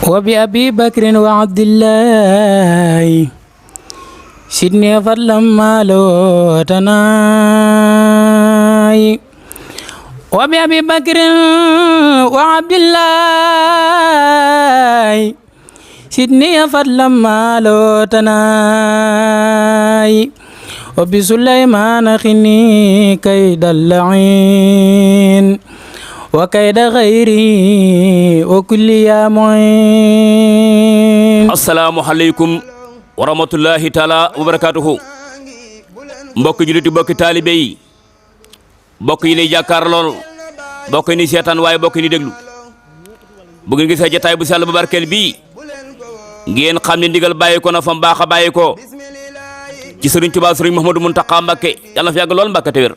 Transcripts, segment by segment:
وبأبي بكر وعبد الله سيدني فضلا ما لو تناي وبأبي بكر وعبد الله سيدني فضلا ما لو تناي وبسليمان خني كيد اللعين وكيد غيري وكل يا معين. السلام عليكم ورحمة الله تعالى وبركاته. mbokk jullit mbokk taalibe yi mbokk yi ni jàkkaarloo mbokk yi ni seetaan waaye mbokk yi ni déglu bu ngeen gisee jotaay bu sell bu barkeel bii ngeen xam ne ndigal bàyyi ko na fa mbaax a bàyyi ko ci Sëriñ Tuubaa Sëriñ Mouhamadou Mountakha Mbacké yàlla na fi yàgg lool Mbacké te wér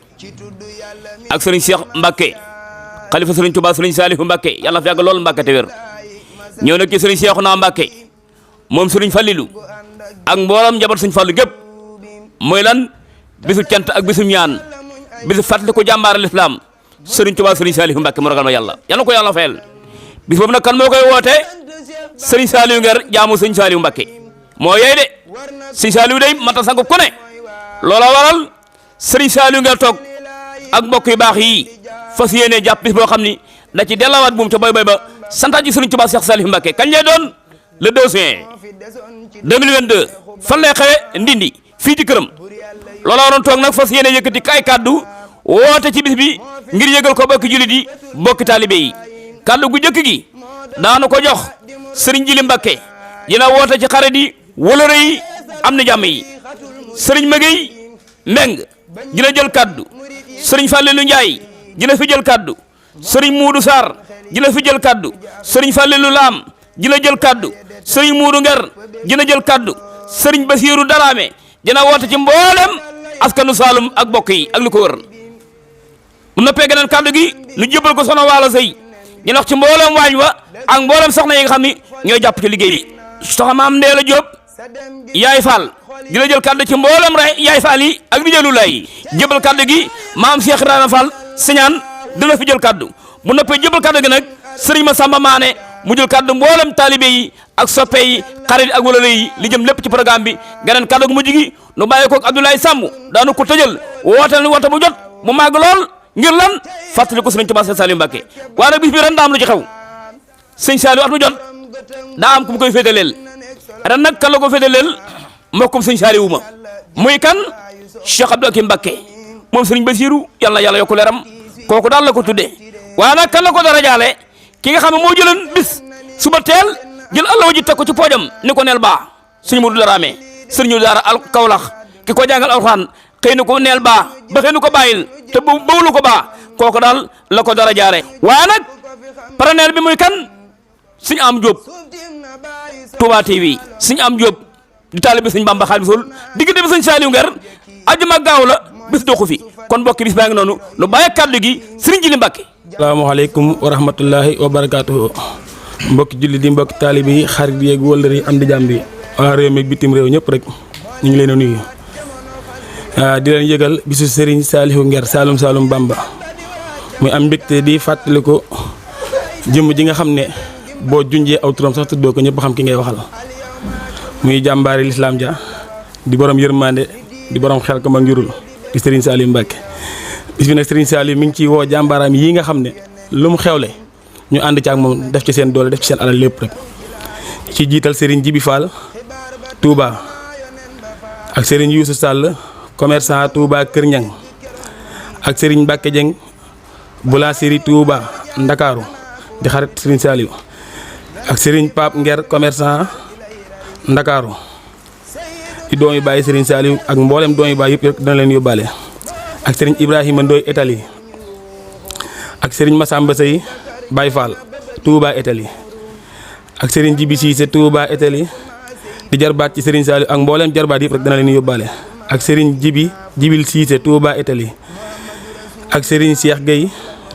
ak Sëriñ Cheikh Mbacké xalifa Sëriñ Tuubaa Sëriñ Saalihu Mbacké yàlla na fi yàgg lool Mbacké te wér ñëw nag ci Sëriñ Cheikhouna Mbacké moom Sëriñ Fallilu ak mboolam njaboot Sëriñ Fallu gépp mooy lan bisu cant ak bisu ñaan bisu fàttali ko jàmbaar l'islam Sëriñ Tuubaa Sëriñ Saalihu Mbacké mu ragal ma yàlla yàlla ko yàlla fayal bis boobu nag kan moo koy woote Sëriñ Saalihu Nguer jaamu Sëriñ Saalihu Mbacké moo yey de Sëriñ Saalihu day mata sangu ku ne loola waral Sëriñ Saalihu Nguer toog ak mbokk yu baax yi fas yéene jàpp bis boo xam ni da ci dellawaat buum ca boy boy ba santaat ji Sëriñ Tuubaa Cheikh Saalihu Mbacké kañ lay doon le 2 juin 2022 fan lay xewe Ndindi fii ci këram loola waroon toog nag fas yéene yëkkati kay kaddu woote ci bis bi ngir yëgal ko bokki jullit yi bokki taalibe yi kaddu gu jëkk gi daanu ko jox Sëriñ Jili Mbacké dina woote ci xarit yi wëlëre yi am na jàmm yi Sëriñ Magey Mbeng dina jël kaddu Sëriñ Fallilu Njaay dina fi jël kaddu Sëriñ Muudu Sarr dina fi jël kaddu Sëriñ Fallilu Laam dina jël kaddu Sëriñ Muudu Nguer dina jël kaddu Sëriñ Basiiru Daraame dina woote ci mboolem askanu Saalum ak bokk yi ak lu ko wër mu noppee geneen kaddu gi nu jébal ko sono Waalo Sëy dina wax ci mboolem waañ wa ak mboolem soxna yi nga xam ni ñooy jàpp ci liggéey bi soxna Maam Ndeela Jóob Yaay Fall dina jël kaddu ci mboolem Yaay Fall yi ak rijalu lay yi jébal kaddu gi Maam Cheikh Ibrahima Fall Siñaan dina fi jël kaddu bu noppee jébal kaddu gi nag Sëriñ Masamba Maane mu jël kaddu mboolem taalibe yi ak soppe yi xarit ak wala yi li jëm lépp ci programme bi geneen kaddu gu mujj gi nu bàyyi ko ak Abdoulaye Samb daanu ko tëjal woote ni woote bu jot mu màgg lool ngir lan fàttali ko Sëriñ Tuubaa Sëriñ Saalihu Mbacké waaye nag bis bi ren daa am lu ci xew Sëriñ Saalihu at mu jot daa am ku mu koy féetaleel ren nag kan la ko féetaleel mbokkum Sëriñ Saalihu ma muy kan Cheikh Abdou Akim Mbacké moom Sëriñ Basiiru yàlla yàlla yokku leeram kooku daal la ko tuddee waaye nag kan la ko dara jaale ki nga xam ne moo jëloon bis suba teel jël allawa ji teg ko ci poojam ni ko neel baa Sëriñ Muudu Daraame sëriñu daara al Kawlax ki ko jàngal alxuraan xëy na ko neel baa ba xëy na ko bàyyil te bawulu ko baa kooku daal la ko dara jaare waaye nag partenaire bi muy kan Sëriñ Am Jóob Touba TV Sëriñ Am Jóob di taalibe Sëriñ Bamba Xaadimu Rasuul diggante bi Sëriñ Saalihu Nguer ajuma gaaw la bis doxu fi kon mbokki bis baa ngi noonu lu bàyyi kàddu gi Sëriñ Jili Mbacké. asalaamaaleykum wa rahmatullahi wa barakaatuhu mbokki julli di mbokki taalibe yi xarit yeeg wëllëre yi am di jàmm bi waa réew mi bitim réew ñëpp rek ñu ngi leen a nuyu di leen yëgal bisu Sëriñ Saalihu Nguer Saalum Saalum Bamba muy am mbégte di fàttali ko jëmm ji nga xam ne boo junjee aw turam sax tuddoo ko ñëpp xam ki ngay waxal muy jàmbaari lislaam ja di borom yërmande di borom xel ko ma njurul di Sëriñ Saalihu Mbacké bis bi nag Sëriñ Saalihu mi ngi ciy woo jàmbaaraam yi nga xam ne lu mu xewle ñu ànd ci ak moom def ci seen doole def ci seen alal lépp rek ci jiital Sëriñ Jibi Fall Touba ak Sëriñ Youssou Sall commerçant Touba Kër Ñang ak Sëriñ Mbacké Dieng boulangerie Touba Ndakaaru di xarit Sëriñ Saalihu ak Sëriñ Pape Nguer commerçant Ndakaaru di doom yu bàyyi Sëriñ Saalihu ak mboolem doom yu bàyyi yëpp dina leen yóbbaale ak Sëriñ Ibrahima Ndoy Italie ak Sëriñ Massamba Sey Baye Fall Touba Italie ak Sëriñ Jibi Cissé Touba Italie di jarbaat ci Sëriñ Saalihu ak mboolem jarbaat yëpp rek dina leen yóbbaale ak Sëriñ Jibil Cissé Touba Italie ak Sëriñ Cheikh Gueye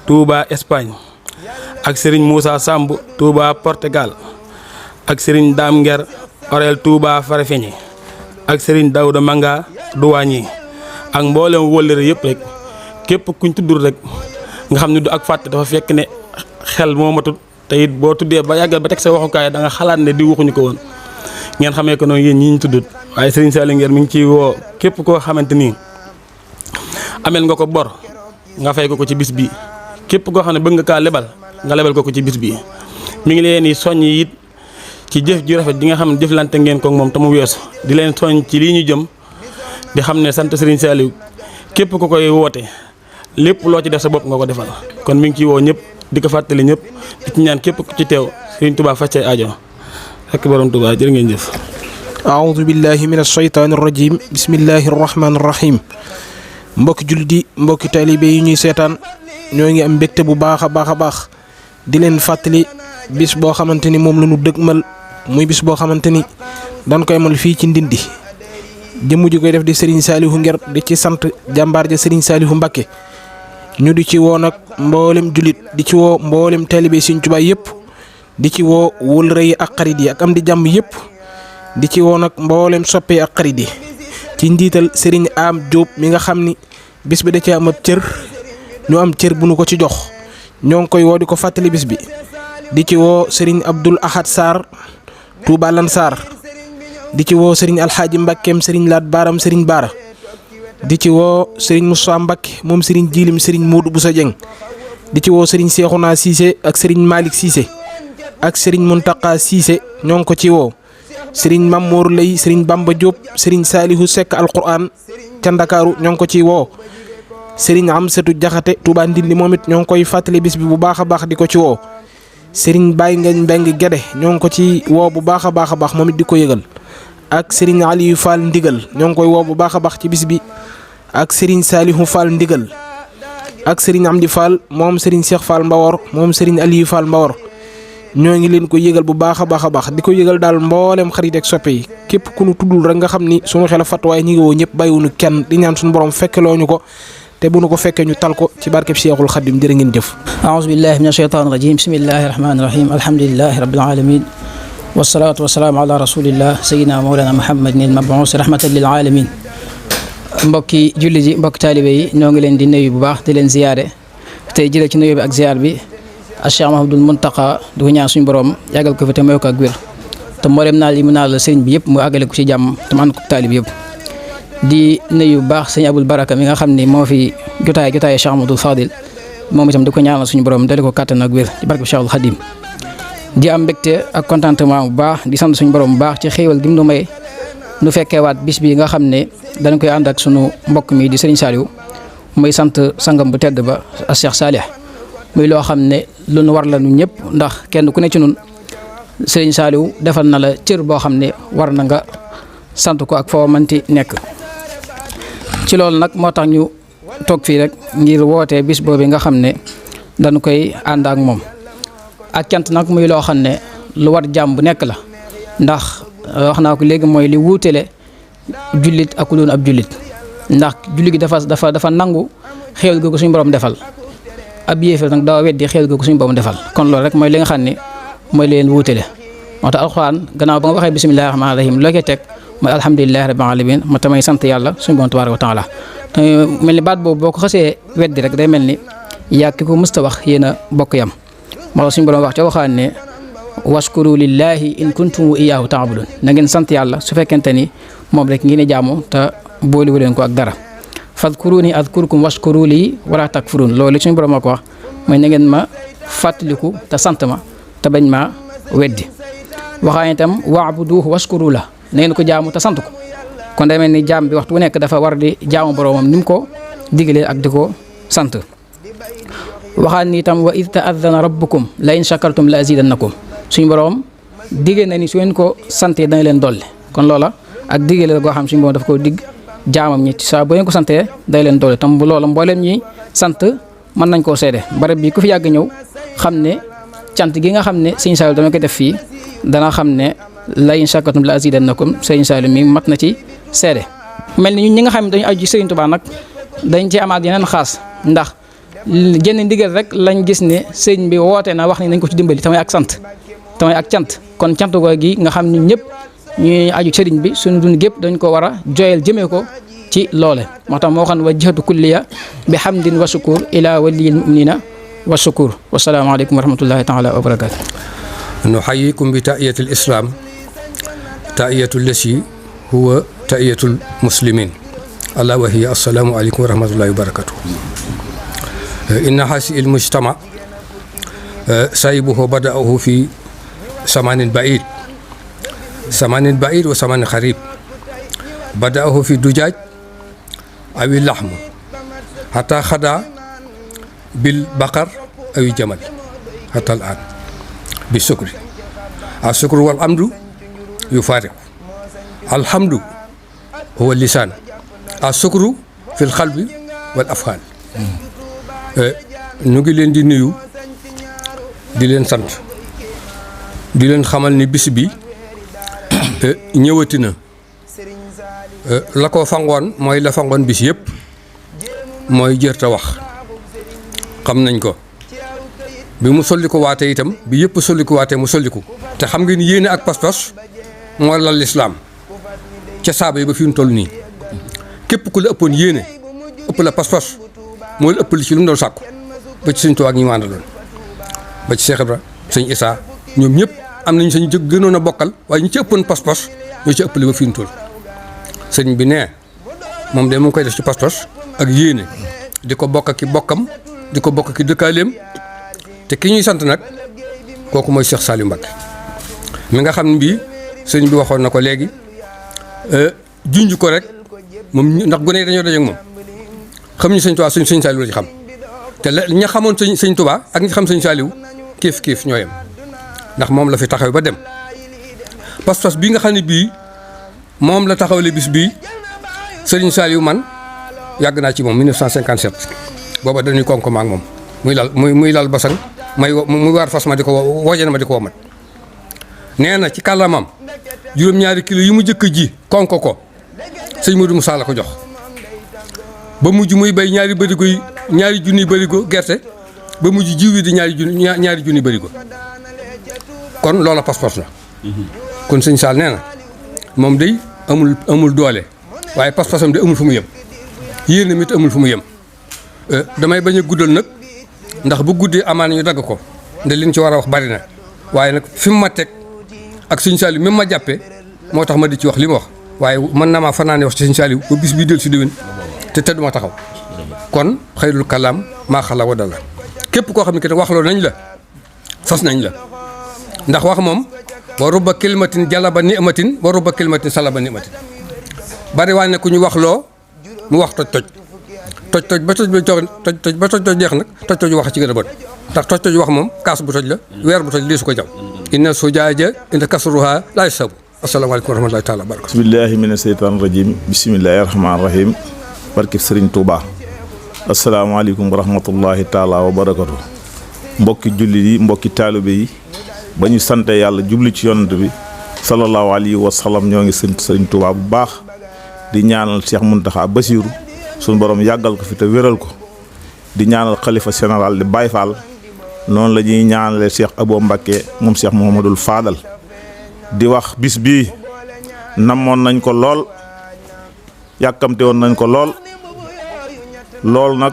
Touba Espagne ak Sëriñ Moussa Samb Touba Portugal ak Sëriñ Dame Nguer Orel Touba Farafeñe ak Sëriñ Daouda Manga Douanier ak mboolem wóllëre yëpp rek képp kuñ tuddul rek nga xam ne du ak fàtte dafa fekk ne xel moo matut te te it boo tuddee ba yàggal ba teg sa waxukaay da nga xalaat ne di waxuñu ko woon ngeen xamee ko noonu yéen ñi ñu tuddut waaye Serigne Saliou Nguer mi ngi ciy woo képp koo xamante ni amel nga ko bor nga fay ko ci bis bi képp koo xam ne bëgg nga kaa lebal nga lebal ko ci bis bi mi ngi leen di soññ it ci jëf ju rafet di nga xam ne jëflante ngeen ko moom te mu weesu di leen soññ ci lii ñu jëm di xam ne sant Serigne Saliou képp ku koy woote lépp loo ci def sa bopp nga ko defal kon mi ngi ciy woo ñëpp di ko fàttali ñëpp di ci ñaan képp ku ci teew Serigne Touba faj say aajo ak borom Touba jërë ngeen jëf. aoudu billahi min ashaytaani rajim bismillahi rahmaani rahim mbokki jullit yi mbokki taalibe yi ñuy seetaan ñoo ngi am mbégte bu baax a baax di leen fàttali bis boo xamante ni moom la ñu dëgmal muy bis boo xamante ni dañ koy amal fii ci Ndindi jëmm ji koy def di Serigne Saliou Nguer di ci sant jàmbaar ja Serigne Saliou Mbacké ñu di ci woo nag mboolem jullit di ci woo mboolem taalibe Serigne Touba yëpp di ci woo wëllëre yi ak xarit yi ak am di jàmm yëpp di ci woo nag mboolem soppe ak xarit yi ci njiital Serigne Am Diop mi nga xam ni bis bi da ci am ab cër ñu am cër bu nu ko ci jox ñoo ngi koy woo di ko fàttali bis bi di ci woo Serigne Abdoul Ahad Sarr Touba Lansar di ci woo Serigne Alxaaji Mbakkeem Serigne Laat Baaram Serigne Baara di ci woo Serigne Moussa Mbakke moom Serigne Jilim Serigne Modou Boussa Dieng di ci woo Serigne Cheikhouna Cissé ak Serigne Malick Cissé ak Serigne Mountakha Cissé ñoo ngi ko ci woo Serigne Mamour Lay Serigne Bamba Diop Serigne Salihu Seck Alquran ca Ndakaaru ñoo ngi ko ci woo Serigne Amsatou Diakhaté Touba Ndindi moom it ñoo ngi koy fàttali bis bi bu baax a baax di ko ci woo Serigne Baye Ngagne Mbeng Guédé ñoo ngi ko ci woo bu baax a baax moom it di ko yëgal ak Serigne Aliou Fall Ndigal ñoo ngi koy woo bu baax a baax ci bis bi ak Serigne Salihu Fall Ndigal ak Serigne Amdi Fall moom Serigne Cheikh Fall Mbawor moom Serigne Aliou Fall Mbawor ñoo ngi leen ko yëgal bu baax a baax di ko yëgal daal mboolem xarit ak soppe yi képp ku nu tuddul rek nga xam ni suñu xel a fàtt waaye ñi ngi woo ñëpp bàyyiwuñu kenn di ñaan suñu borom fekkeloo ñu ko te bu nu ko fekkee ñu tal ko ci barkeb Cheikhul Khadim jërë ngeen jëf. aouzu billahi min ashaytaani rajim bismillahi rahmaani rahim alhamdulillahi rabbil alamin wasalaatu wasalaamu ala rasulillah sayyidina mawlana muhammadin al mabuus rahmatan lil alamin mbokki julli ji mbokki taalibe yi ñoo ngi leen di nuyu bu baax di leen ziyaare tey jëlee ci nuyu bi ak ziyaar bi Cheikh Mahamadul Muntaqa di ko ñaan suñu borom yàggal ko fi te may ko ak wér te mboolem naal yi mu naal la sëriñ bi yëpp mu àggale ko ci jàmm te mu ànd ko taalib yëpp di nuyu bu baax sëñ Abul Baraka mi nga xam ne moo fi jotaay Cheikh Amadou Fadil moom itam di ko ñaanal suñu borom dale ko kàttan ak wér ci barke Cheikhul Khadim di am mbégte ak contentement bu baax di sant suñu borom bu baax ci xéewal gi mu nu may nu fekkeewaat bis bi nga xam ne dañ koy ànd ak sunu mbokk mi di Serigne Saliou muy sant sangam bu tedd ba Cheikh Salih muy loo xam ne lu nu war la nu ñëpp ndax kenn ku ne ci nun Serigne Saliou defal na la cër boo xam ne war na nga sant ko ak foo manti nekk ci loolu nag moo tax ñu toog fii rek ngir wootee bis boobu nga xam ne dañu koy ànd ak moom ak cant nag muy loo xam ne lu war jàmm bu nekk la ndax wax naa ko léegi mooy li wuutele jullit ak ku doon ab jullit ndax jullit gi dafa nangu xéewal gi ko suñu borom defal ab yéefar nag daa weddi xéewal gi ko suñu borom defal kon loolu rek mooy li nga xam ne mooy leen wuutele moo tax alxuraan gannaaw ba nga waxee bismillahi rahmaani rahim loo koy teg mooy alhamdulilahi rabbil alamin ma tamay sant yàlla suñu borom tabaaraka wa taala te mel ni baat boobu boo ko xasee weddi rek day mel ni yaa ki ko mësta wax yéen a bokk yam moo suñu borom wax ca waxaan ne waskuru lillahi in kuntum iyaahu taabudun na ngeen sant yàlla su fekkente ni moom rek ngeen di jaamu te booliwu leen ko ak dara fadkuruni adkurkum waskuru lii wala takfurun loolu suñu borom moo ko wax mooy na ngeen ma fàttaliku te sant ma te bañ ma weddi waxaan itam waabuduhu waskuru la na ngeen ko jaamu te sant ko kon day mel ni jaam bi waxtu bu nekk dafa war di jaamu boromam ni mu ko digalee ak di ko sant waxaan ni itam wa id taadana rabbukum la in shakartum la azidannakum suñu borom diggée na ni su ngeen ko santee dana leen dolli kon loola ak diggée la goo xam suñu borom dafa ko digg jaamam ñi saa bu ngeen ko santee day leen dolli tam bu loola mbooleem ñi sant mën nañ koo seede barab bi ku fi yàgg ñëw xam ne cant gi nga xam ne Serigne Saliou dama koy def fii dana xam ne la in shakartum la azidannakum Serigne Saliou mi mat na ci seede mel ni ñun ñi nga xam ne dañu aju ci Serigne Touba nag dañ ci amaat yeneen xaas ndax genn ndigal rek lañ gis ne sëñ bi woote na wax ni nañ ko ci dimbali tamay ak sant tamay ak cant kon cant ko gi nga xam ni ñëpp ñuy aju sëriñ bi suñu dund gépp dañ ko war a joyal jëmee ko ci loole moo tax moo xam ne wa jihatu kulliya bi hamdin wa sukur ila waliyil muminina wa shukur wa salaamu aleykum wa rahmatullahi taala wa barakatuh. nuxayikum bi ta'iyatil islam ta'iyatul lasi huwa ta'iyatul muslimin ala wa hiya assalaamu aleykum wa rahmatullahi wa barakatuh. inna hasi il mujtama saybuhu bada'ahu fi samanin ba'id wa samanin xarib bada'ahu fi dujaaj awi laxm hatta xada bil baqar awi jamal hatta al an bi sukri asukru wal amdu yufariqu alhamdu huwa lisan asukru fil xalbi wal afhaal. ñu ngi leen di nuyu di leen sant di leen xamal ni bis bi ñëwati na la ko fangoon mooy la fangoon bis yëpp mooy jërta wax xam nañ ko bi mu solliku waate itam bi yëpp solliku waate mu solliku te xam ngeen yéene ak pas-pas moo lal lislaam ca saaba yi ba fi mu toll nii képp ku la ëppoon yéene ëpp la pas-pas moo la ëpp li ci lu mu doon sàkku ba ci sëñ Tuubaa ak ñi mu àndaloon ba ci Cheikh Ibra sëñ Issa ñoom ñëpp am nañu sañ gënoon a bokkal waaye ñu ci ëppoon pas-pas ñoo ci ëppale ba fi mu toll sëñ bi nee moom de mu ngi koy def ci pas-pas ak yéene di ko bokk ki bokkam di ko bokk ki dëkkaaleem te ki ñuy sant nag kooku mooy Cheikh Saliou Mbacké mi nga xam ne bii sëñ bi waxoon na ko léegi junj ko rek moom ndax gone yi dañoo daje ak moom xamuñu sëñ Tuubaa sëñ Saliou la ci xam te la ña xamoon sëñ Tuubaa ak ñi xam sëñ Saliou kiif ñoo yem ndax moom la fi taxaw ba dem pas-pas bii nga xam ne bii moom la taxawle bis bii sëriñ Saliou man yàgg naa ci moom 1957 booba dañuy konk ma ak moom muy lal basang muy waar fas ma di ko woje na ma di ko womat nee na ci kàllaamam juróom-ñaari kilo yi mu jëkk ji konk ko sëñ Modou Moussa la ko jox ba mujj muy bay ñaari junni bërigo gerte ba mujj jiw wi di ñaari junni bërigo kon loola pas-pas la kon sëñ Sall nee na moom day amul doole waaye pas-pasam de amul fu mu yem yéen a mit amul fu mu yem damay bañ a guddal nag ndax bu guddee amaan ñu dagg ko nde liñ ci war a wax bari na waaye nag fi mu ma teg ak sëñ Saliou même ma jàppee moo tax ma di ci wax li ma wax waaye mën naa maa fanaane wax ci sëñ Saliou ba bis bii del si déwén te tedduma taxaw kon xayrul kalaam maa xala wa dala képp koo xam ne que waxloo nañ la sas nañ la ndax wax moom wa rubba kalimatin jalaba ni'matin wa rubba kalimatin salaba ni'matin bari waa ne ku ñu waxloo mu wax toj ba toj jeex nag toj wax ci gën a bon ndax toj wax moom kaas bu toj la weer bu toj lii su ko jaw inna sujaaja inda kasruha laa yasabu asalaamaaleykum wa rahmatulahi taala wa barakatu bismillahi mina seytaan rajim bismillahi rahmaani rahim barkib sëriñ Touba asalaamaaleykum wa rahmatullahi taala wa barakatu mbokki jullit yi mbokki taalibe yi ba ñu sante yàlla jubli ci yonent bi sallallahu alayhi wa sallam ñoo ngi sant sëriñ Touba bu baax di ñaanal Cheikh Mountakha Bassirou suñu borom yàggal ko fi te wéral ko di ñaanal xalifa général di Baye Fall noonu la ñuy ñaanalee Cheikh Abo Mbacké moom Cheikh Mouhamadul Fadal di wax bis bii namoon nañ ko lool yàkkamte woon nañ ko lool nag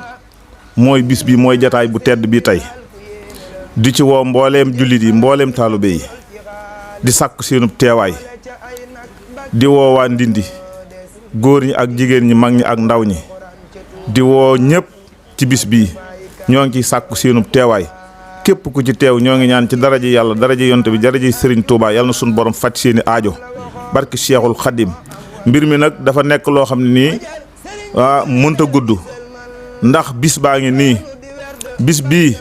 mooy bis bi mooy jataay bu tedd bi tey di ci woo mbooleem jullit yi mbooleem taalibe yi di sàkk seenub teewaay di woo waa Ndindi góor ñi ak jigéen ñi mag ñi ak ndaw ñi di woo ñëpp ci bis bii ñoo ngi ciy sàkku seenub teewaay képp ku ci teew ñoo ngi ñaan ci daraja yàlla daraja yonte bi daraja Serigne Touba yàlla na suñu borom faj seeni aajo barki Cheikhul Khadim mbir mi nag dafa nekk loo xam ne nii mënta gudd ndax bis baa ngi nii bis bii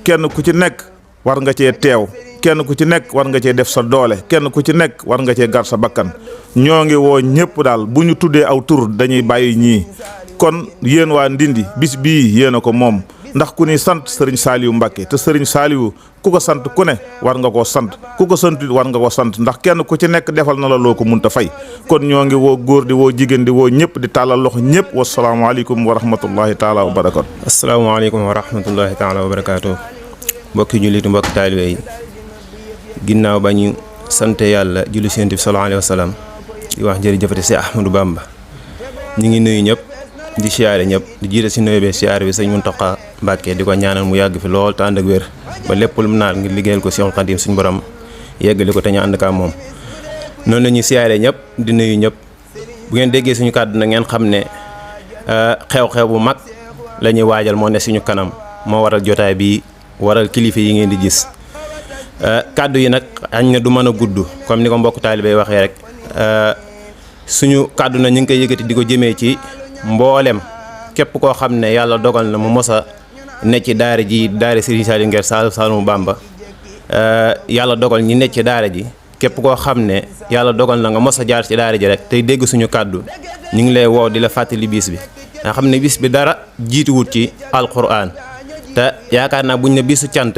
kenn ku ci nekk war nga cee teew kenn ku ci nekk war nga cee def sa doole kenn ku ci nekk war nga cee gar sa bakkan ñoo ngi woo ñëpp daal bu ñu tuddee aw tur dañuy bàyyi ñii kon yéen waa Ndindi bis bii yéen a ko moom ndax ku ni sant Serigne Saliou Mbacké te Serigne Saliou ku ko sant ku ne war nga koo sant ku ko sant war nga ko sant ndax kenn ku ci nekk defal na la loo ko munta fay kon ñoo ngi woo góor di woo jigéen di woo ñëpp di tàllal loxo ñëpp wasalaamaaleykum wa rahmatullahi taala wa barakatu asalaamaaleykum wa rahmatullahi taala wa barakatu mbokki jullit mbokki taalibe yi ginnaaw ba ñu sante yàlla julli ci Yonent bi sallallahu alayhi wa sallam di wax jërëjëfati si Ahmadou Bamba ñu ngi nuyu ñëpp di siyaare ñëpp di jiite si nuyoo bi siyaare bi sëñ Muntaxa Mbàkke di ko ñaanal mu yàgg fi lool te ànd ak wér ba lépp lu mu naal ngir liggéeyal ko Seexul Xadiim suñu borom yeggali ko te ñu ànd ak moom. noonu la ñuy siyaare ñëpp di nuyu ñëpp bu ngeen déggee suñu kàddu na ngeen xam ne xew-xew bu mag la ñuy waajal moo ne suñu kanam moo waral jotaay bi waral kilifa yi ngeen di gis. kàddu yi nag añ na du mën a gudd comme ni ko mbokk taalibe waxee rek suñu kàddu na ñu ngi koy yëkkati di ko jëmee ci mboolem képp koo xam ne yàlla dogal na mu mos a ne ci daara ji daara Serigne Saliou Nguer Saloum Bamba yàlla dogal ñi ne ci daara ji képp koo xam ne yàlla dogal na nga mos a jaar ci daara ji rek tey dégg suñu kàddu ñu ngi lay woo di la fàttali bis bi nga xam ne bis bi dara jiituwut ci alquran te yaakaar naa buñ ne bisu cant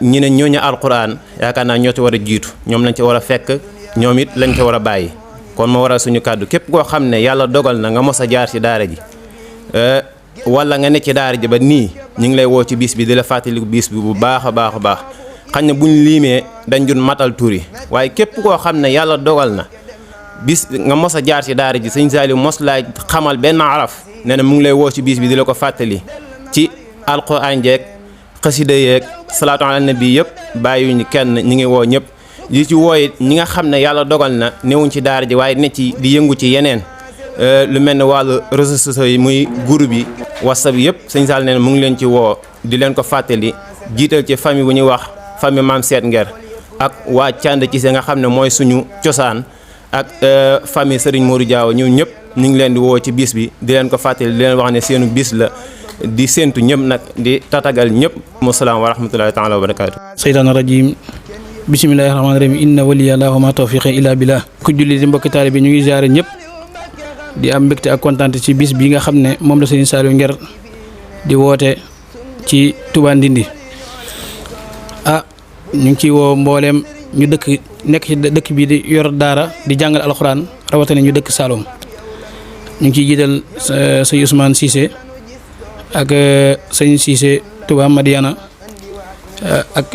ñi ne ñooñu alquran yaakaar naa ñoo ci war a jiitu ñoom lañ ci war a fekk ñoom it lañ ci war a bàyyi kon moo waral suñu kàddu képp koo xam ne yàlla dogal na nga mos a jaar ci daara ji wala nga ne ci daara ji ba nii ñu ngi lay woo ci bis bi di la fàttaliku bis bi bu baax a baax a baax xañ na buñ liimee dañ dun matal tur yi waaye képp koo xam ne yàlla dogal na bis nga mos a jaar ci daara ji sëñ Saliou mos laa xamal benn araf nee na mu ngi lay woo ci bis bi di la ko fàttali ci alquran jeeg xasida yeeg salaatu ala nabi yëpp bàyyiwuñu kenn ñi ngi woo ñëpp di ci wooyit ñi nga xam ne yàlla dogal na newuñ ci daara ji waaye ne ci di yëngu ci yeneen lu mel ne wàllu réseaux sociaux yi muy groupe yi whatsapp yëpp sëñ Sall nee na mu ngi leen ci woo di leen ko fàttali jiital ci famille bu ñuy wax famille Maam Seet Nguer ak waa Cànd ci se nga xam ne mooy suñu cosaan ak famille Serigne Modou Diaw ñëw ñëpp ñu ngi leen di woo ci bis bi di leen ko fàttali di leen wax ne seenu bis la di séentu ñëpp nag di tatagal ñëpp wasalaam wa rahmatullahi taala wa barakaatu. seytaana rajim bismillahi rahmaani rahim inna waliyallahu wa ma tawfiqi illa billah ku julli di mbokki taalibe ñu ngi ziare ñëpp di am mbégte ak kontaante ci bis bi nga xam ne moom la Serigne Saliou Nguer di woote ci Touba Ndindi ñu ngi ciy woo mbooleem ñu nekk ci dëkk bi di yor daara di jàngal alxuraan rawatina ñu dëkk Saloum ñu ngi ciy jiital sëñ Ousmane Cissé ak sëñ Cissé Touba Madiana ak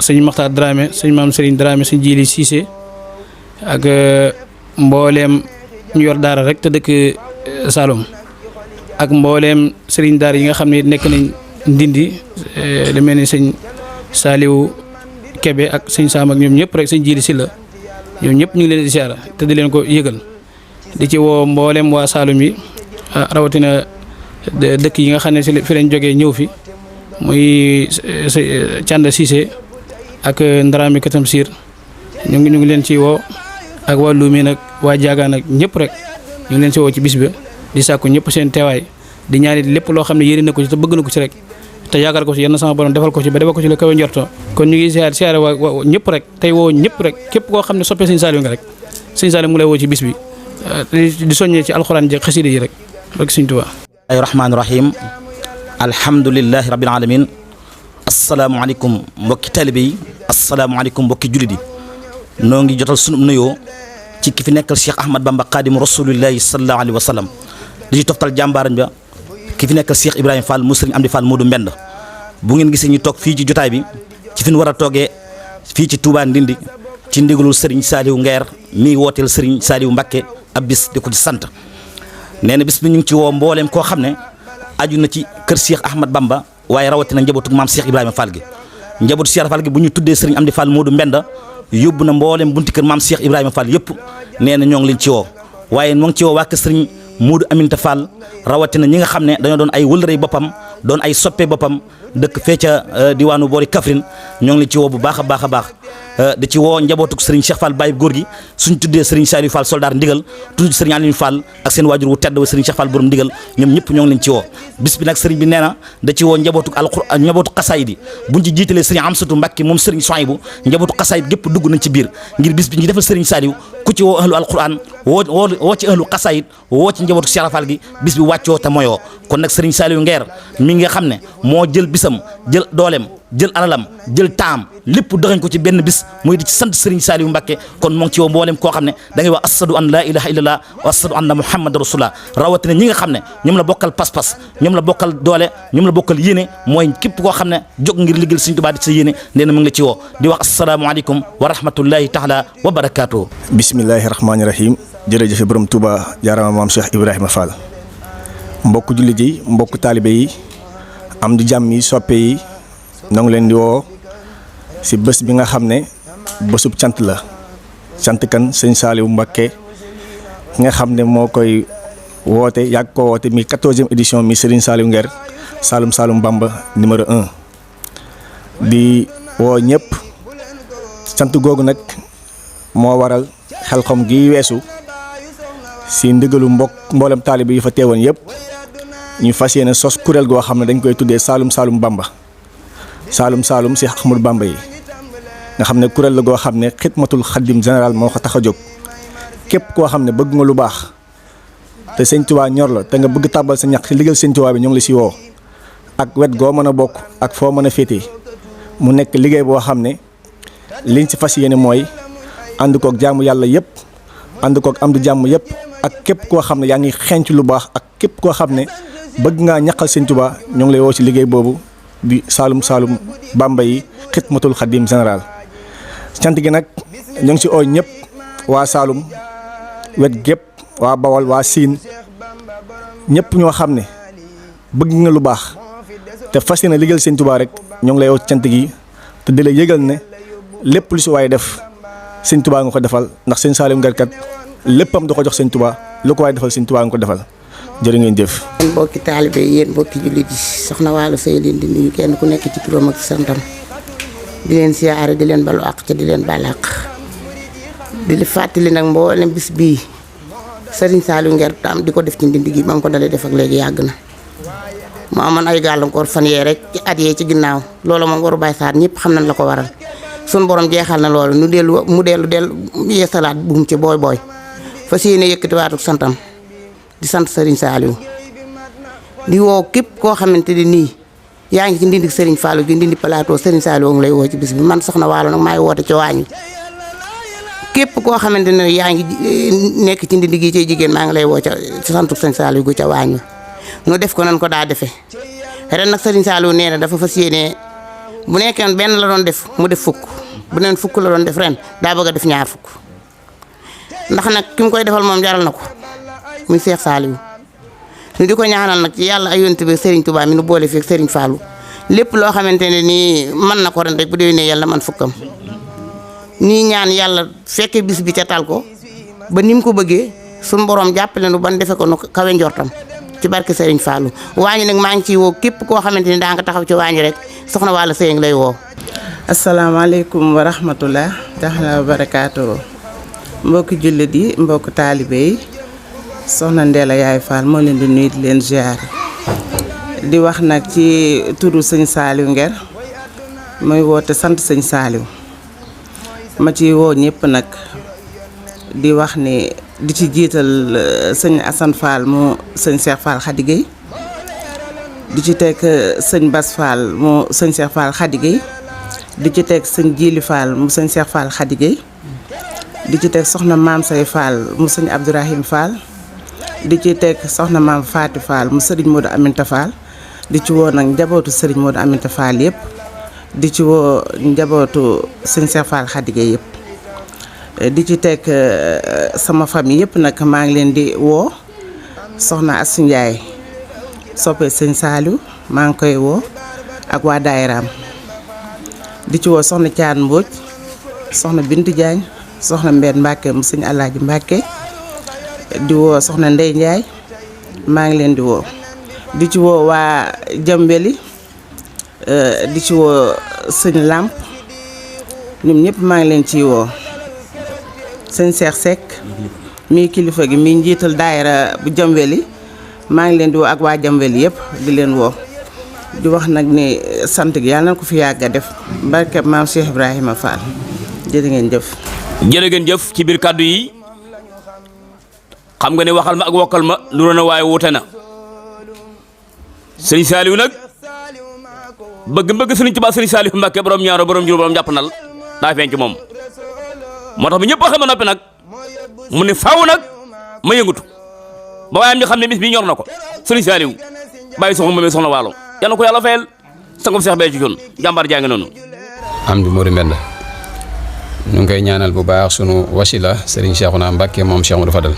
sëñ Makhtar Dramé sëñ Maam Serigne Dramé sëñ Jili Cissé ak mbooleem ñu yor daara rek te dëkk Saloum ak mbooleem Serigne daara yi nga xam ne nekk nañ Ndindi lu mel ni sëñ Saliou Kebe ak sëñ Sam ak ñoom ñëpp rek sëñ Jili Silla ñoom ñëpp ñu ngi leen di siyaara te di leen ko yëgal di ci woo mbooleem waa Saloum yi rawatina dëkk yi nga xam ne fi lañ jógee ñëw fi muy Cànd Cissé ak Ndarami Katam Sir ñu ngi leen ci woo ak waa Luumi nag waa Jaagaan ak ñëpp rek ñu ngi leen ci woo ci bis bi di sàkku ñëpp seen teewaay di ñaanit lépp loo xam ne yéene na ko ci te bëgg na ko ci rek te yaakaar ko ci yenn sama borom defal ko ci ba defal ko ci la kawe njorto kon ñu ngi siyaare waa ñëpp rek tey woo ñëpp rek képp koo xam ne soppee sëñ Saliou nga rek sëñ Saliou mu lay woo ci bis bi di soññee ci alxuraan jeeg xasida yi rek rek sëñ Tuubaa ay rahmaani rahim alhamdulillahi rabbil alamin asalaamaaleykum mbokki taalibe yi asalaamaaleykum mbokki jullit yi noo ngi jotal sunu nuyoo ci ki fi nekkal Cheikh Ahmad Bamba Xaadimu Rasulillahi sallallahu alayhi wa sallam di ci toftal jàmbaarañ ba ki fi nekkal Cheikh Ibrahima Fall mu Sëriñ Amdi Fall Modou Mbend bu ngeen gisee ñu toog fii ci jotaay bi ci fi ñu war a toogee fii ci Touba Ndindi ci ndigalul Serigne Saliou Nguer mi wooteel Serigne Saliou Mbacké ab bis di ko ci sant nee na bis bi ñu ngi ci woo mbooleem koo xam ne aju na ci kër Cheikh Ahmad Bamba waaye rawatina njabootu maam Cheikh Ibrahima Fall gi njabootu Cheikh Fall gi bu ñu tuddee Serigne Amdi Fall Modou Mbend yóbbu na mbooleem bunti kër maam Cheikh Ibrahima Fall yëpp nee na ñoo ngi leen ci woo waaye ñoo ngi ci woo waa kër Serigne Modou Aminta Fall rawatina ñi nga xam ne dañoo doon ay wëllërey boppam doon ay soppe boppam dëkk fee ca diwaanu boori Kaffrine ñoo ngi leen ci woo bu baax a baax a baax di ci woo njabootuk Serigne Cheikh Fall Baye góor gi suñ tuddee Serigne Saliou Fall soldaar ndigal tudd Serigne Aliou Fall ak seen waajur wu tedd wa Serigne Cheikh Fall borom ndigal ñoom ñëpp ñoo ngi leen ci woo bis bi nag Serigne bi nee na da ci woo njabootuk alxuraan njabootuk xasaayid yi buñ ci jiitalee Serigne Amsatou Mbacké moom Serigne Souhaïbou njabootuk xasaayid gépp dugg nañ ci biir ngir bis bi ñu defal Serigne Saliou ku ci woo ahlu alxuraan woo ci ahlu xasaayid woo ci njabootuk Cheikh Fall gi bis bi wàccoo te moyoo kon nag Serigne Saliou Nguer mi nga xam ne moo jël bisam jël dooleem jël alalam jël taam lépp doxañ ko ci benn bis muy di ci sant Serigne Saliou Mbacké kon moo ngi ci woo mboolem koo xam ne da ngay wax ashadu an laa ilaha illallah wa ashadu anna muhammad rasulullah rawatina ñi nga xam ne ñoom la bokkal pas-pas ñoom la bokkal doole ñoom la bokkal yéene mooy képp koo xam ne jóg ngir liggéeyal Serigne Touba di sa yéene nee na mu ngi la ci woo di wax asalaamaaleykum wa rahmatullahi taala wa barakaatuhu. bismillahi rahmaani rahim jërëjëf borom Touba jaarama maam Cheikh Ibrahima Fall mbokk jullit yi mbokk taalibe yi am di jàmm yi soppe yi ñoo ngi leen di woo ci bés bi nga xam ne bésub cant la cant kan sëñ Saliou Mbacké ki nga xam ne moo koy woote yàgg koo woote mi 14e édition mi Serigne Saliou Nguer Saloum Saloum Bamba numéro 1 di woo ñëpp cant googu nag moo waral Xelcom gi weesu ci ndigalu mboolem taalibe yi fa teewoon yëpp ñu fas yéene sos kuréel goo xam ne dañ koy tuddee Saloum Saloum Bamba Saloum Saloum ci Ahmadou Bamba yi nga xam ne kuréel la goo xam ne xidmatul xaddim général moo ko tax a jóg képp koo xam ne bëgg nga lu baax te sëñ Tuubaa ñor la te nga bëgg tàbbal sa ñax ci liggéeyal sëñ Tuubaa bi ñoo ngi la ci woo ak wet goo mën a bokk ak foo mën a féete mu nekk liggéey boo xam ne liñ ci fas yéene mooy ànd kook jaamu yàlla yëpp ànd kook am du jàmm yëpp ak képp koo xam ne yaa ngi xenc lu baax ak képp koo xam ne bëgg ngaa ñaqal sëñ Tuubaa ñoo ngi lay woo ci liggéey boobu di Saloum Saloum Bamba yi xidmatul xaddim général cant gi nag ñoo ngi ci oo ñëpp waa Saloum wet gépp waa Bawol waa Siin ñëpp ñoo xam ne bëgg nga lu baax te fas yéene liggéeyal sëñ Tuubaa rek ñoo ngi lay woo cant gi te di la yëgal ne lépp lu ci waaye def sëñ Tuubaa nga ko defal ndax sëñ Saliou Nguer kat léppam da ko jox sëñ Tuubaa lu ko waaye defal sëñ Tuubaa nga ko defal jërë ngeen jëf. yéen mbokki taalibe yéen mbokki jullit yi soxna Waalo Seye leen di nuyu kenn ku nekk ci turam ak santam di leen siyaare di leen balu àq te di leen baal àq di li fàttali nag mboolem bis bii Serigne Saliou Nguer tam di ko def ci ndindi gi ba mu ko dalee def ak léegi yàgg na mu amoon ay gàllankoor fan yee rek ci at yee ci ginnaaw loolu moom waru Baye Sarr ñëpp xam nañ la ko waral sun borom jeexal na loolu mu dellu yeesalaat buum ci booy booy fas yéene yëkkatiwaatu santam di sant Serigne Saliou di woo képp koo xamante ne nii yaa ngi ci ndindi Serigne Fallou gi ndindi plateau Serigne Saliou ngi lay woo ci bis bi man soxna Waalo nag maay woote ci waañ wi képp koo xamante ne yaa ngi nekk ci ndindi gi cay jigéen maa ngi lay woo ca santu Serigne Saliou gu ca waañ wi nu def ko nan ko daa defee ren nag Serigne Saliou nee na dafa fas yéene bu nekkee benn la doon def mu def fukk bu neen fukk la doon def ren daa bëgg a def ñaar fukk ndax nag ki mu koy defal moom jaral na ko muy Cheikh Saliou ñu di ko ñaanal nag ci yàlla ay yonent bi Serigne Touba mi nu boole fii ak Serigne Fallou lépp loo xamante ne nii mën na ko ren rek bu déwénee yàlla man fukkam nii ñaan yàlla fekke bis bi ca tal ko ba ni mu ko bëggee suñu borom jàppale nu ban defe ko nu kawe njortam ci barke Serigne Fallou waañi nag maa ngi ciy woo képp koo xamante ni daa nga taxaw ci waañi rek soxna Waalo Seye ngi lay woo. asalaamaaleykum wa rahmatullah taala wa barakaatu mbokki jullit yi mbokki taalibe yi soxna Ndella Yaay Fall moo leen di nuyu di leen ziar di wax nag ci turu sëñ Saliou Nguer mooy woote sant sëñ Saliou ma ci woo ñëpp nag di wax ni di ci jiital sëñ Assane Fall mu sëñ Cheikh Fall Khady Gueye di ci teg sëñ Bass Fall mu sëñ Cheikh Fall Khady Gueye di ci teg sëñ Djili Fall mu sëñ Cheikh Fall Khady Gueye di ci teg soxna Maam Say Fall mu sëñ Abdourahim Fall di ci teg soxna Maam Faati Fall mu sëriñ Modou Aminta Fall di ci woo nag njabootu sëriñ Modou Aminta Fall yëpp di ci woo njabootu sëñ Cheikh Fall Khady Gueye yëpp di ci teg sama famille yëpp nag maa ngi leen di woo soxna Assou Ndiaye soppe sëñ Saliou maa ngi koy woo ak waa daayiraam di ci woo soxna Thiane Mbodj soxna Bintu Diagne soxna Mbène Mbacke mu sëñ Alaaji Mbacke di woo soxna Ndey Ndiaye maa ngi leen di woo di ci woo waa Jambeli di ci woo sëñ Lamp ñoom ñëpp maa ngi leen ciy woo sëñ Cheikh Seck mii kilifa gi mii njiital daayira bu Jambeli maa ngi leen di woo ak waa Jambeli yëpp di leen woo di wax nag ni sant gi yàlla na ko fi yàgg a def barke maam Cheikh Ibrahima Fall jërë ngeen jëf. jërë ngeen jëf ci biir kàddu yi xam nga ne waxal ma ak wokkal ma nuru na waaye wuute na sëriñ Saliou nag bëgg sëriñ Tuubaa sëriñ Saliou Mbacke borom ñaaro borom juróom borom jàpp nal daa feeñ ci moom moo tax bi ñëpp waxee ba noppi nag mu ne faaw nag ma yëngatu ba waayam ñu xam ne bis bi ñor na ko sëriñ Saliou bàyyi soxna moom soxna Waalo yal na ko yàlla fayal sangam Seex Béthio Thioune jàmbaar jaa ngi noonu. Amdi Mori Mbenda ñu ngi koy ñaanal bu baax sunu wasila Serigne Cheikhouna Mbacke moom Cheikh Modou Fadal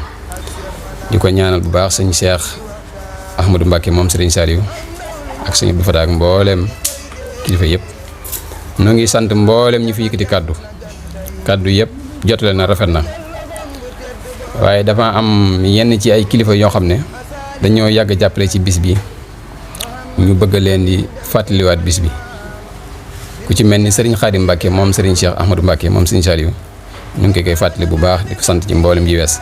di ko ñaanal bu baax sëñ Cheikh Ahmadou Mbacke moom Serigne Saliou ak sëñ Abdou Fatah ak mboolem kilifa yëpp noo ngi sant mboolem ñu fi yëkkati kaddu yëpp jotale na rafet na waaye dafa am yenn ci ay kilifa yoo xam ne dañoo yàgg jàppale ci bis bi ñu bëgg leen di fàttaliwaat bis bi ku ci mel ni Serigne Khadim Mbacke moom Serigne Cheikh Ahmadou Mbacke moom Serigne Saliou ñu ngi koy fàttali bu baax di ko sant ci mboolem ji wees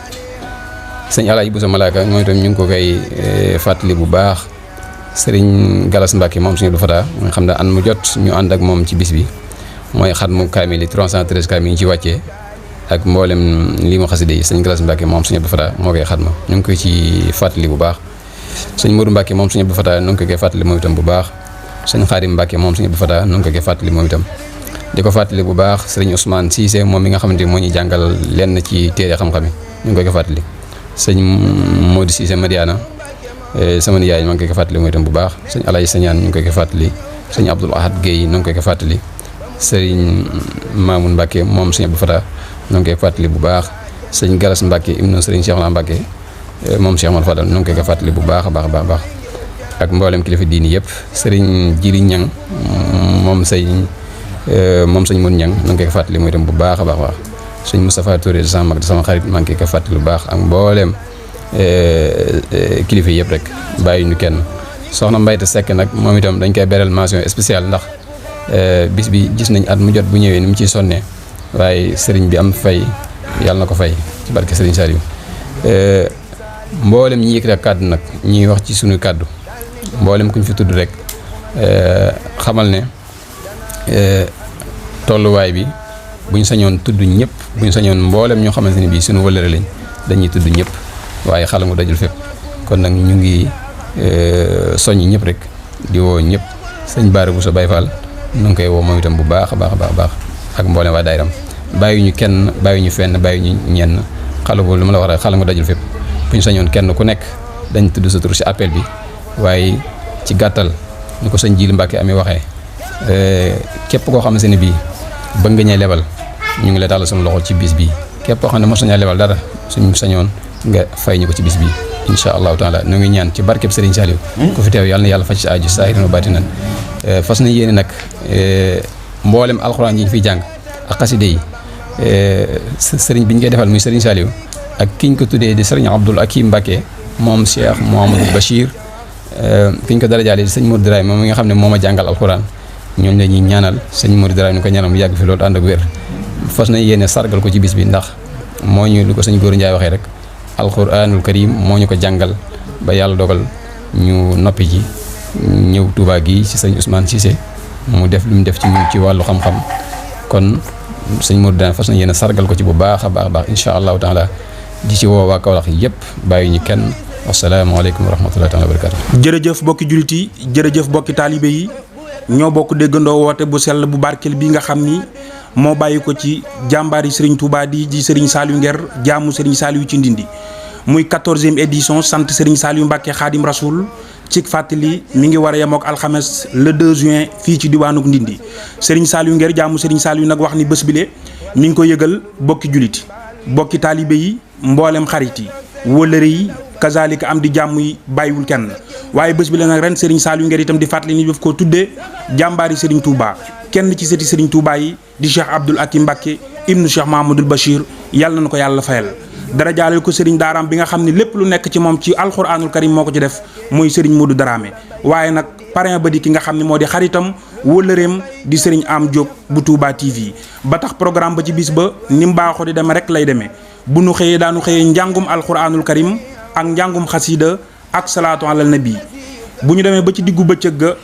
sëñ Alaaji Bousso Malaka mooy itam ñu ngi ko koy fàttali bu baax Serigne Galas Mbacke moom Serigne Abdou Fatah nga xam ne an mu jot ñu ànd ak moom ci bis bi mooy xatmu kaamil yi 313 kaamil yi ñu ci wàccee ak mboolem lii mu xaside yi sëñ Galas Mbacke moom Serigne Abdou Fatah moo koy xatma ñu ngi koy ci fàttali bu baax sëñ Modou Mbacke moom Serigne Abdou Fatah ñu ngi koy fàttali moom itam bu baax sëñ Khadim Mbacke moom Serigne Abdou Fatah ñu ngi koy fàttali moom itam di ko fàttali bu baax Serigne Ousmane Cissé moom mi nga xamante ni moo ñuy jàngal lenn ci téere xam-xam yi ñu ngi koy fàttali sëñ Modou Cissé Madiana sama nijaay maa ngi koy fàttali mooy itam bu baax sëñ Alaji Sañaan ñu ngi koy fàttali sëñ Abdoul Ahad Guèye ñu ngi koy fàttali sëñ Mamoun Mbacke moom sëñ Abdou Fatah ñu ngi koy fàttali bu baax sëñ Galas Mbacke ibnu sëriñ Cheikhouna Mbacke moom Cheikh Amadou Fadal ñu ngi koy fàttali bu baax a baax ak mboolem kilifa diini yëpp sëriñ Jili Ñang moom sëñ Mun Ñang ñu ngi koy fàttali mooy itam bu baax a baax sëñ Moustapha Touré di sama mag di sama xarit maa ngi koy fàttali bu baax ak mboolem kilifa yëpp rek bàyyi ñu kenn soxna Mbayte Seck nag moom itam dañ koy beral mention spéciale ndax bis bi gis nañ at mu jot bu ñëwee ni mu ciy sonnee waaye sëriñ bi am fay yàlla na ko fay ci barke sëriñ Saliou mboolem ñi yëkkati ak kàddu nag ñuy wax ci suñu kàddu mboolem kuñ fi tudd rek xamal ne tolluwaay bi buñ sañoon tudd ñëpp buñ sañoon mboolem ñoo xamante ne bii suñu wëllëre lañ dañuy tudd ñëpp waaye xala mu dajul fépp kon nag ñu ngi soññ ñëpp rek di woo ñëpp sëñ Baara Bousso Baye Fall nu ngi koy woo moom itam bu baax a baax ak mboolem waa daayiram bàyyi ñu kenn bàyyi ñu fenn bàyyi ñu ñenn xala bu lu ma la wax rek xala mu dajul fépp buñ sañoon kenn ku nekk dañ tudd sa tur ci appel bi waaye ci gàttal ni ko sëñ Jili Mbacke amee waxee képp koo xamante ne bii bëgg nga ñee lebal ñu ngi lay tàllal suñu loxo ci bis bi képp koo xam ne mos nañaa lebal dara suñu sañoon nga fay ñu ko ci bis bi incha allahu taala ñu ngi ñaan ci barkeb Serigne Saliou ku fi teew yàlla na yàlla faj sa aju saahiran wa baatinan fas na yéene nag mboolem alxuraan yi ñu fiy jàng ak xaside yi sëriñ bi ñu koy defal muy Serigne Saliou ak ki ñu ko tuddee di Serigne Abdoul Akim Mbacke moom Cheikh Mouhamadou Bachir ki ñu ko darajaale di sëñ Modou Daraye moom mi nga xam ne moo ma jàngal alxuraan ñooñu la ñuy ñaanal sëñ Modou Daraye ñu ko ñaanal mu yàgg fi loolu ànd ak wér fas na yéene sargal ko ci bis bi ndax moo ñu lu ko sëñ Góor Njaay waxee rek alxuraanul karim moo ñu ko jàngal ba yàlla dogal ñu noppi ci ñëw Touba gi ci sëñ Ousmane Cissé mu def lu mu def ci ñun ci wàllu xam-xam kon sëñ Modou Daraye fas na yéene sargal ko ci bu baax a baax incha allahu taala di ci woo waa Kaolack yëpp bàyyi ñu kenn asalaamaaleykum wa rahmatullahi taala wa barakatu jërëjëf bokki jullit yi jërëjëf bokki taalibe yi ñoo bokk déggandoo woote bu sell bu barkeel bi nga xam ni moo bàyyi ko ci jàmbaari Serigne Touba di Serigne Saliou Nguer jaamu Serigne Saliou ci Ndindi muy 14e édition sant Serigne Saliou Mbacke Khadim Rasoul ci fàttali mi ngi war a yemook alxames le 2 juin fii ci diwaanuk Ndindi Serigne Saliou Nguer jaamu Serigne Saliou nag wax ni bés bile mi ngi ko yëgal bokki jullit bokki taalibe yi mboolem xarit yi wëllëre yi kazalika am di jàmm yi bàyyiwul kenn waaye bés bi la nag ren Serigne Saliou Nguer itam di fàttali ni daf koo tuddee jàmbaari Serigne Touba kenn ci sëti Serigne Touba yi di Cheikh Abdoul Akim Mbacke ibnu Cheikh Mahamadoul Bachir yàlla na ko yàlla fayal dara jaaleel ko Serigne Daaraam bi nga xam ne lépp lu nekk ci moom ci alxuraanul karim moo ko ci def muy Serigne Modou Daraame waaye nag parrain ba di ki nga xam ne moo di xaritam wóllëreem di Serigne Am Diop bu Touba TV ba tax programme ba ci bis ba ni mu baaxoo di demee rek lay demee bu nu xëyee daanu xëyee njàngum alxuraanul karim ak njàngum xasiida ak salaatu alal nabi bu ñu demee ba ci diggu bëccëg ga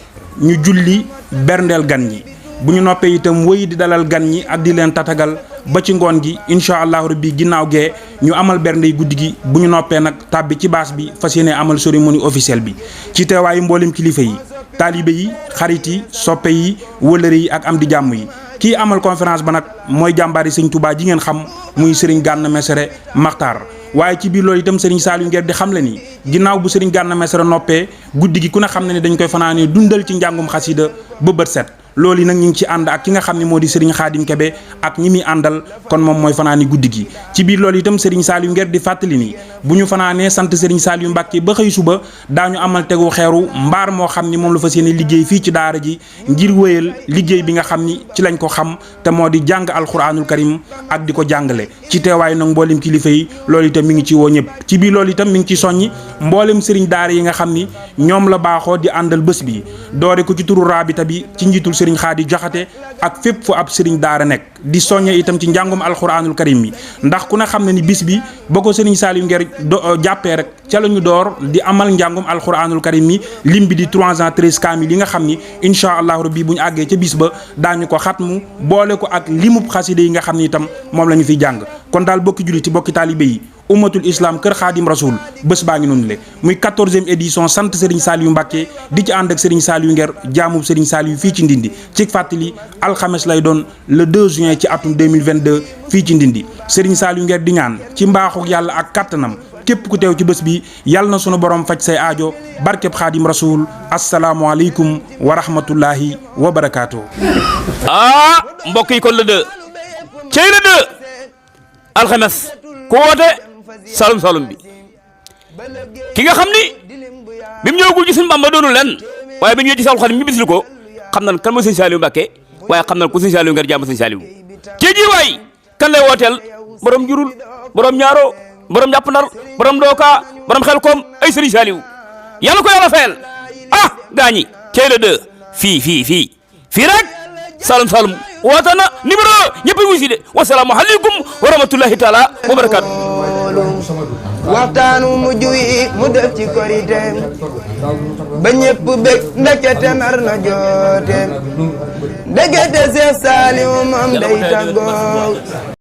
ñu julli berndeel gan ñi bu ñu noppee itam wëy di dalal gan ñi ak di leen tatagal ba ci ngoon gi incha allahu rabbi ginnaaw gee ñu amal berndey guddi gi bu ñu noppee nag tàbbi ci baas bi fas yéene amal cérémonie officielle bi ci teewaayu mboolem kilifa yi taalibe yi xarit yi soppe yi wëllëre yi ak am di jàmm yi kii amal conférence ba nag mooy jàmbaari sëñ Touba ji ngeen xam muy Serigne Gana Messere Maxtaar waaye ci biir loolu itam Serigne Saliou Nguer di xam le ni ginnaaw bu Serigne Gana Messere noppee guddi gi ku ne xam ne ni dañ koy fanaanee dundal ci njàngum xasida ba bët set loolu yi nag ñu ngi ci ànd ak ki nga xam ne moo di Serigne Khadim Kebe ak ñi muy àndal kon moom mooy fanaani guddi gi ci biir loolu itam Serigne Saliou Nguer di fàttali ni bu ñu fanaanee sant Serigne Saliou Mbacke ba xëy suba daañu amal tegu xeeru mbaar moo xam ni moom la fas yéene liggéey fii ci daara ji ngir wéyal liggéey bi nga xam ni ci lañ ko xam te moo di jàng alxuraanul karim ak di ko jàngale ci teewaay nag mboolem kilifa yi loolu itam mi ngi ci woo ñëpp ci biir loolu itam mi ngi ci soññi mboolem Serigne daara yi nga xam ni ñoom la baaxoo di àndal bés bi doore ko ci turu rabita bi ci njiitul Serigne Khady Jaxate ak fépp fu ab Serigne daara nekk di soññe itam ci njàngum alxuraanul karim mi ndax ku ne xam ne ni bis bi boo ko Serigne Saliou Nguer jàppee rek ca la ñu door di amal njàngum alxuraanul karim mi lim bi di 313 kaamil yi nga xam ni incha allahu rabbi bu ñu àggee ca bis ba daañu ko xatmu boole ko ak limub xaside yi nga xam ni itam moom la ñu fiy jàng kon daal bokki jullit yi bokki taalibe yi ummatul islam kër xaadim rasoul bés baa ngi noonu le muy 14e édition sant Serigne Saliou Mbacke di ci ànd ak Serigne Saliou Nguer jaamub Serigne Saliou fii ci Ndindi ci fàttali alxames lay doon le 2 juin ci atum 2022 fii ci Ndindi Serigne Saliou Nguer di ñaan ci mbaaxu yàlla ak kattanam képp ku teew ci bés bi yàlla na sunu borom faj say aajo barkeb xaadim rasoul asalaamualeykum wa rahmatullahi wa barakaatu. mbokk yi kon le 2 cey le 2 alxames ku woote salum salum bi ki nga xam ni bi mu ñëwagul ci suñu Bamba doonul lenn waaye bi ñu ñëwee ci Seexul Xadiim mi bislu ko xam nañ kan mooy sëñ Saliou Mbacke waaye xam nañ ku sëñ Saliou Nguer jàmm sëñ Saliou ci ji waay kan lay wooteel borom jurul borom ñaaro borom njàpp ndar borom dooka borom xel koom ay sëriñ Saliou yàlla ko yàlla fayal gaañi cey le 2 fii rek salum salum woote na numéro ñëpp a wusi de wasalaamu aleykum wa rahmatullahi taala wa barakaatu waxtaanu mujj wi mu def ci korite ba ñëpp bég ndekete nar na joote ndekete Seex Saaliw moom day tàggoo